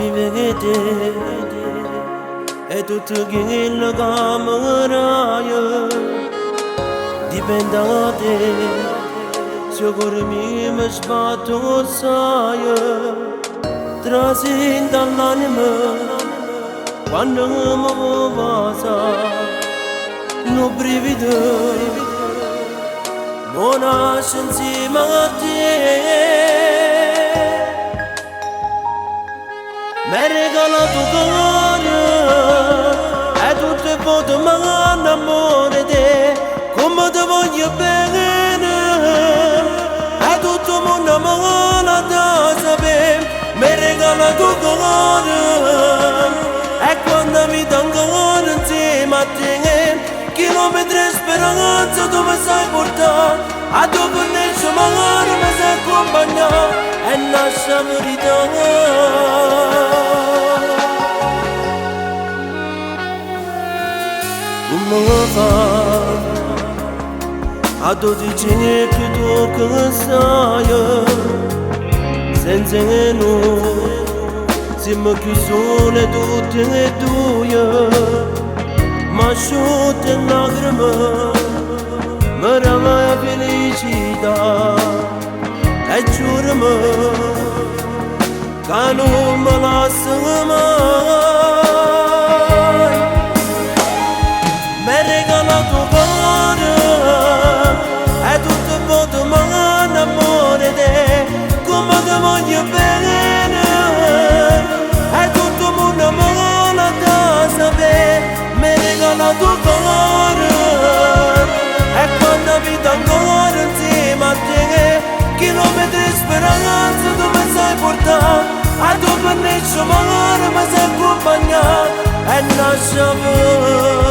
Vive 'e te e tutto chello ca me daje dipende 'a te. Si 'o core mio me sbatte 'o ssaje, trase 'int' 'a ll'anema quanno me vuò vasà. Nu brivido mo nasce 'nzieme a te. M'hê regalato 'o core e tutt' 'e vote m'annammoro 'e te. Comme te voglio bene e tutto 'o munno mo l'ha da sapè. M'hê regalato 'o core e quanta vita ancora 'nzieme a te. Chilometri 'e speranza tu me sai purtà, addò fernesce 'o mare me sai accumpagnà e nasce 'a verità. Comme fa a t' 'o dicere che tu che saje, senza 'e nuje simmo cchiù sule tutte e duje, m'asciutte 'e lacrime, me dà 'a felicità e giurame ca nun me lasse mai. M'hê regalato 'o core e tutt' 'e vote m'annammoro 'e te. Comme te voglio bene e tutto 'o munno mo l'ha da sapè. M'hê regalato 'o core e quanta vita ancora 'nzieme a te. Chilometri 'e speranza tu me sai purtà, addò fernesce 'o mare me sai accumpagnà e nasce 'a.